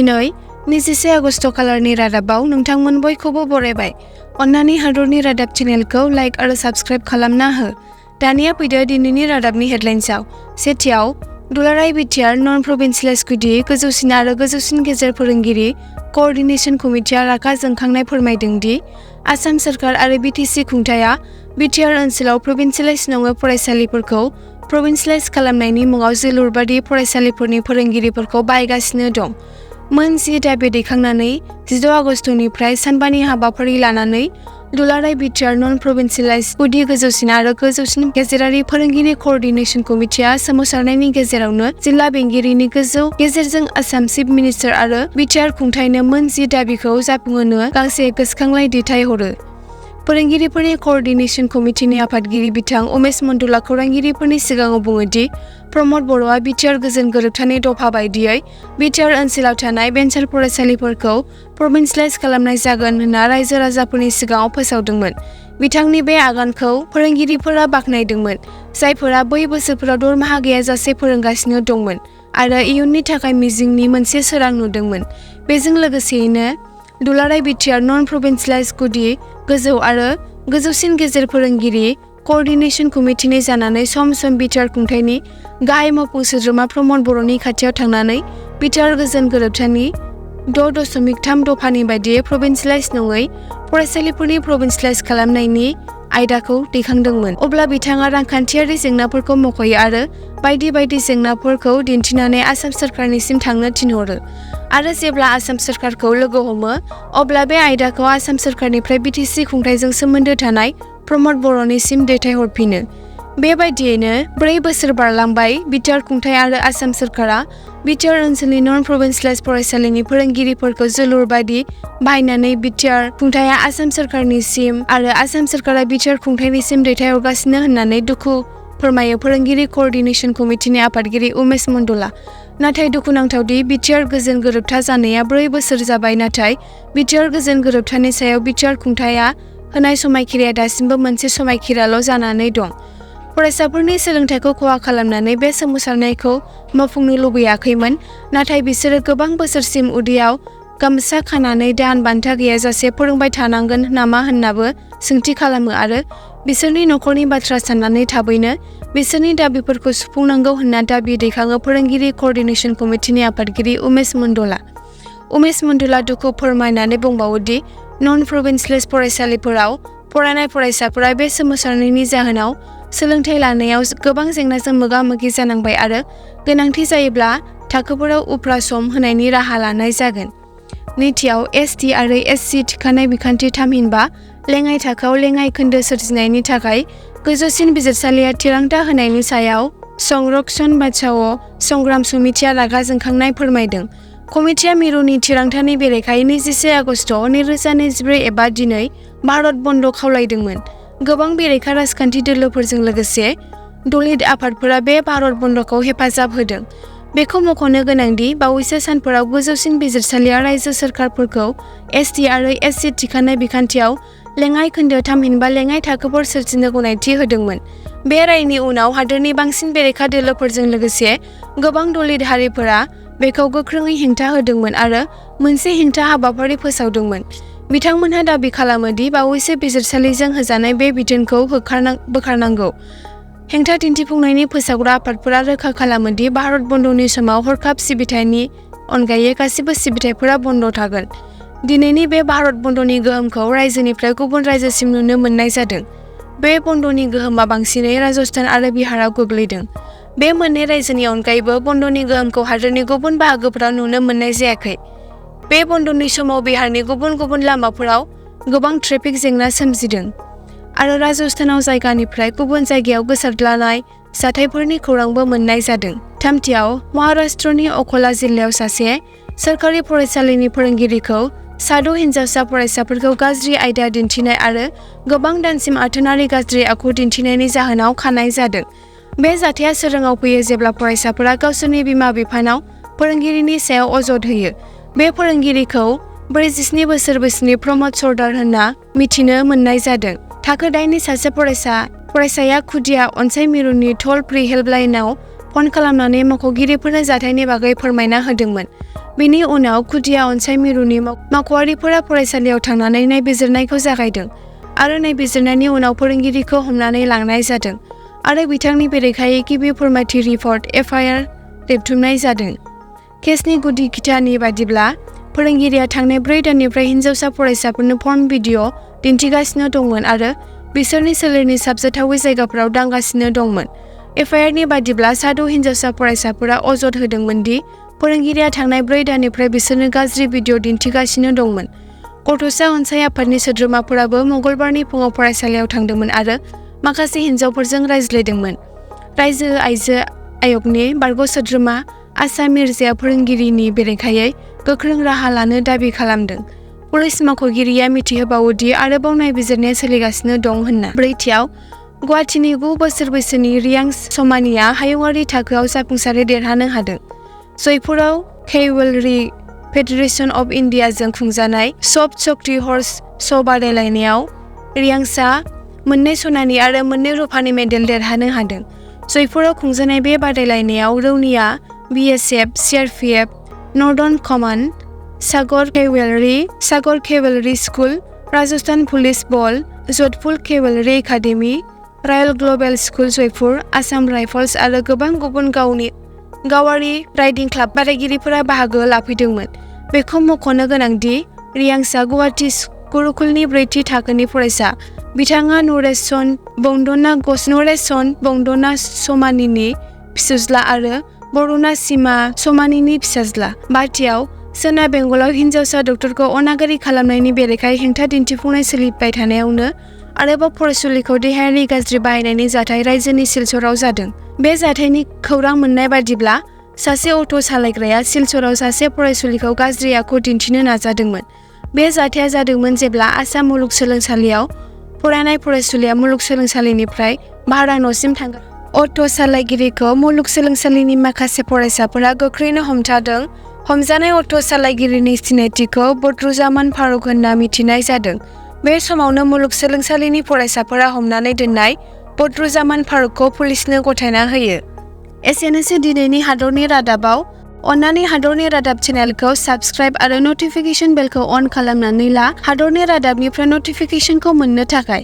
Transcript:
दिनै 21 आगस्ट खालारनि रादाबाव नोंथांमोन बयखौबो बरायबाय। अन्नानै हादरनि रादाब चेनेलखौ लाइक आरो साबस्क्राइब खालामना हो। दानिया फैदो दिनैनि रादाबनि हेडलाइन्सआव। सेथियाव दुलाराय बिटिआर नन प्रभिन्सियेलाइज गुदि गोजौसिन आरो गोजौसिन गेजेर फोरोंगिरि क'अर्डिनेशन कमिटिआ रागा जोंखांनाय फोरमायदों दि आसाम सोरखार आरो बिटिसि खुंथायआ बिटिआर ओनसोलाव प्रभिन्सियेलाइज नङै फरायसालिफोरखौ प्रभिन्सियेलाइज खालामनायनि मुङाव जोलुरबादि फरायसालिफोरनि फोरोंगिरिफोरखौ बाहायगासिनो दं। मोन 10 दाबि दैखांनानै 16 आगस्टनिफ्राय सानबानि हाबाफारि लानानै दुलाराय बिटिआर नन प्रभिन्सियेलाइज गुदि गोजौसिन आरो गोजौसिन गेजेरारि फोरोंगिरि क'अर्डिनेशन कमिटिआ सोमावसारनायनि गेजेरावनो जिल्ला बेंगिरिनि गोजौ गेजेरजों आसाम चिफ मिनिस्टार आरो बिटिआर खुंथायनो मोन 10 दाबिखौ जाफुंहोनो गांसे गोसोखांलाइ दैथायहरो। फोरोंगिरिफोरनि क'अर्डिनेशन कमिटिनि आफादगिरि बिथां उमेश मण्डलआ खौरांगिरिफोरनि सिगाङाव बुङो दि प्रमद बर'आ बिटिआर गोजोन गोरोबथानि दफा बायदियै बिटिआर ओनसोलाव थानाय भेन्सार फरायसालिफोरखौ प्रभिन्सियेलाइज खालामनाय जागोन होनना रायजो राजाफोरनि सिगाङाव फोसावदोंमोन। बिथांनि बे आगानखौ फोरोंगिरिफोरा बाख्नायदोंमोन, जायफोरा बै बोसोरफोराव दरमाहा गैयाजासे फोरोंगासिनो दंमोन आरो इयुननि थाखाय मिजिंनि मोनसे सोरां नुदोंमोन। बेजों लोगोसेयैनो दुलाराय बिटिआर नन प्रभिन्सियेलाइज गुदि गोजौ आरो गोजौसिन गेजेर फोरोंगिरि क'अर्डिनेशन कमिटिनि जानानै सम सम बिटिआर खुंथायनि गाहाय मावफुं सोद्रोमा प्रमद बर'नि खाथियाव थांनानै बिटिआर गोजोन गोरोबथानि 6.3 दफानि बायदियै प्रभिन्सियेलाइज नङै फरायसालिफोरनि प्रभिन्सियेलाइज खालामनायनि आयदाखौ दैखांदोंमोन। अब्ला बिथाङा रांखान्थियारि जेंनाफोरखौ मख'यो आरो बायदि बायदि जेंनाफोरखौ दिन्थिनानै आसाम सोरखारनिसिम थांनो थिनहरो आरो जेब्ला आसाम सोरखारखौ लोगो हमो अब्ला बे आयदाखौ आसाम सोरखारनिफ्राय बिटिसि खुंथायजों सोमोन्दो थानाय प्रमद बर'निसिम दैथायहरफिनो। बेबायदियैनो 4 बोसोर बारलांबाय बिटिआर खुंथाय आरो आसाम सोरखारा बिटिआर ओनसोलनि नन प्रभिन्सियेलाइज फरायसालिनि फोरोंगिरिफोरखौ जोलुरबादि बाहायनानै बिटिआर खुंथायआ आसाम सोरखारनिसिम आरो आसाम सोरखारा बिटिआर खुंथायनिसिम दैथायहरगासिनो होननानै दुखु फोरमायो फोरोंगिरि क'अर्डिनेशन कमिटिनि आफादगिरि उमेश मण्डलआ। नाथाय दुखुनांथावदि बिटिआर गोजोन गोरोबथा जानाया 4 बोसोर जाबाय, नाथाय बिटिआर गोजोन गोरोबथानि सायाव बिटिआर खुंथायआ होनाय समायखिराया दासिमबो मोनसे समायखिराल' जानानै दं। फरायसाफोरनि सोलोंथाइखौ खहा खालामनानै बे सोमावसारनायखौ मावफुंनो लुबैयाखैमोन, नाथाय बिसोरो गोबां बोसोरसिम उदैयाव गामसा खानानै दान बान्था गैयाजासे फोरोंबाय थानांगोन नामा होननाबो सोंथि खालामो आरो बिसोरनि नखरनि बाथ्रा साननानै थाबैनो बिसोरनि दाबिफोरखौ सुफुंनांगौ होनना दाबि दैखाङो फोरोंगिरि क'अर्डिनेशन कमिटिनि आफादगिरि उमेश मण्डलआ। उमेश मण्डलआ दुखु फोरमायनानै बुंबावो दि नन प्रभिन्सियेलाइज फरायसालिफोराव फरायनाय फरायसाफोरा बे सोमावसारनायनि जाहोनाव सोलोंथाइ लानायाव गोबां जेंनाजों मोगा-मोगि जानांबाय आरो गोनांथि जायोब्ला थाखोफोराव उफ्रा सम होनायनि राहा लानाय जागोन। नैथियाव एसटि आरो एससि थिखानाय बिखान्थि थामहिनबा लेङाइ थाखोआव लेङाइ खोन्दो सोरजिनायनि थाखाय गोजौसिन बिजिरसालिया थिरांथा होनायनि सायाव संरक्षण बाचाओ संग्राम समितिआ रागा जोंखांनाय फोरमायदों। कमिटिया मिरुनि थिरांथानि बेरेखायै 21 आगस्ट 2024 एबा दिनै भारत बन्द खावलायदोंमोन। गोबां बेरेखा राजखान्थि दोलोफोरजों लोगोसे दलित आफादफोरा बे भारत बन्दखौ हेफाजाब होदों। बेखौ मख'नो गोनांदि बावैसो सानफोराव गोजौसिन बिजिरसालिया रायजो सोरखारफोरखौ एसटि आरो एससि थिखानाय बिखान्थियाव लेङाइ खोन्दो थामहिनबा लेङाइ थाखोफोर सोरजिनो गनायथि होदोंमोन। बे रायनि उनाव हादोरनि बांसिन बेरेखा दोलोफोरजों लोगोसे गोबां दलित हारिफोरा बेखौ गोख्रोङै हेंथा होदोंमोन आरो मोनसे हेंथा हाबाफारि फोसावदोंमोन। बिथांमोनहा दाबि खालामो दि बावैसो बिजिरसालिजों होजानाय बे बिथोनखौ बोखारनांगौ। हेंथा दिन्थिफुंनायनि फोसावग्रा आफादफोरा रोखा खालामो दि भारत बन्दनि समाव हरखाब सिबिथायनि अनगायै गासिबो सिबिथायफोरा बन्द थागोन। दिनैनि बे भारत बन्दनि गोहोमखौ रायजोनिफ्राय गुबुन रायजोसिम नुनो मोननाय जादों। बे बन्दनि गोहोमा बांसिनै राजस्थान आरो बिहाराव गोग्लैदों। बे मोननै रायजोनि अनगायैबो बन्दनि गोहोमखौ हादोरनि गुबुन बाहागोफोराव नुनो मोननाय जायाखै। बे बन्दनि समाव बिहारनि गुबुन गुबुन लामाफोराव गोबां ट्रेफिक जेंना सोमजिदों आरो राजस्थानाव जायगानिफ्राय गुबुन जायगायाव गोसारद्लानाय जाथायफोरनि खौरांबो मोननाय जादों। थामथियाव महाराष्ट्रनि अकला जिल्लायाव सासे सोरखारि फरायसालिनि फोरोंगिरिखौ साद' हिनजावसा फरायसाफोरखौ गाज्रि आयदा दिन्थिनाय आरो गोबां दानसिम आथोनारि गाज्रि आखु दिन्थिनायनि जाहोनाव खानाय जादों। बे जाथाया सोराङाव फैयो जेब्ला फरायसाफोरा गावसोरनि बिमा-बिफानाव फोरोंगिरिनि सायाव अजद होयो। बे फोरोंगिरिखौ 47 बोसोर बैसोनि प्रमद सरदार होनना मिथिनो मोननाय जादों। थाखो 8 नि सासे फरायसाया खुदिया अनसाइ मिरुनि टल फ्रि हेल्पलाइनआव फन खालामनानै मावख'गिरिफोरनो जाथायनि बागै फोरमायना होदोंमोन। बेनि उनाव खुदिया अनसाय मिरुनि मावख'आरिफोरा फरायसालियाव थांनानै नायबिजिरनायखौ जागायदों आरो नायबिजिरनायनि उनाव फोरोंगिरिखौ हमनानै लांनाय जादों आरो बिथांनि बेरेखायै गिबि फोरमायथि रिपर्ट FIR रेबथुमनाय जादों। केसनि गुदि खिथानि बादिब्ला फोरोंगिरिया थांनाय 4 दाननिफ्राय हिनजावसा फरायसाफोरनो फर्न भिडिअ दिन्थिगासिनो दंमोन आरो बिसोरनि सोलेरनि साबजाथावै जायगाफोराव दांगासिनो दंमोन। FIR नि बादिब्ला साद' हिनजावसा फरायसाफोरा अजद होदोंमोन दि फोरोंगिरिया थांनाय 4 दाननिफ्राय बिसोरनो गाज्रि भिडिअ दिन्थिगासिनो दंमोन। गथ'सा अनसाय आफादनि सोद्रोमाफोराबो मंगलबारनि फुङाव फरायसालियाव थांदोंमोन आरो माखासे हिनजावफोरजों रायज्लायदोंमोन। रायजो आइजो आय'गनि बारग' सोद्रोमा आसा मिर्जाया फोरोंगिरिनि बेरेखायै गोख्रों राहा लानो दाबि खालामदों। पुलिस मावख'गिरिया मिथिहोबावो दि आरोबाव नायबिजिरनाया सोलिगासिनो दं होनना। 4थियाव गुवाहाटीनि 9 बोसोर बैसोनि रियां समानिया हायुङारि थाखोआव जाफुंसारै देरहानो हादों। जयपुराव कैवेलरी फेडारेशन अफ इन्डियाजों खुंजानाय सफ्ट शक्ति हर्स श' बादायलायनायाव रियांसा 2 सनानि आरो 2 रुफानि मेडेल देरहानो हादों। जयपुराव खुंजानाय बे बादायलायनायाव रौनिया BSF, CRPF, northern command, Sagar cavalry school, Rajasthan police बल, Jodhpur cavalry academy, royal global school Jaipur, Assam rifles आरो गोबां गुबुन गावारि राइडिं क्लाब बादायगिरिफोरा बाहागो लाफैदोंमोन। बेखौ मख'नो गोनांदि रियांसा गुवाहाटी गुरुकुलनि 4थि थाखोनि फरायसा। बिथाङा नरेश बंदना समानिनि फिसाज्ला आरो बरुणा सीमा समानिनि फिसाज्ला। 5थियाव सोनाब बेंगलाव हिनजावसा डक्टरखौ अनागारि खालामनायनि बेरेखायै हेंथा दिन्थिफुंनाय सोलिबाय थानायावनो आरोबाव फरायसुलिखौ देहायारि गाज्रि बाहायनायनि जाथाय रायजोनि सिलचराव जादों। बे जाथायनि खौरां मोननाय बादिब्ला सासे अट' सालायग्राया सिलचराव सासे फरायसुलिखौ गाज्रि आखु दिन्थिनो नाजादोंमोन। बे जाथाया जादोंमोन जेब्ला आसाम मुलुगसोलोंसालियाव फरायनाय फरायसुलिया मुलुगसोलोंसालिनिफ्राय भारा न'सिम थांगोन। अट' सालायगिरिखौ मुलुगसोलोंसालिनि माखासे फरायसाफोरा गोख्रैनो हमथादों। हमजानाय अट' सालायगिरिनि सिनायथिखौ बद्रुजामान फारुक होनना मिथिनाय जादों। बे समावनो मुलुगसोलोंसालिनि फरायसाफोरा हमनानै दोननाय बद्रुजामान फारुकखौ पुलिसनो गथायना होयो। एसेनोसै दिनैनि हादरनि रादाबाव। अन्नानै हादरनि रादाब चेनेलखौ साबस्क्राइब आरो नटिफिकेशन बेलखौ अन खालामनानै ला हादरनि रादाबनिफ्राय नटिफिकेशनखौ मोननो थाखाय।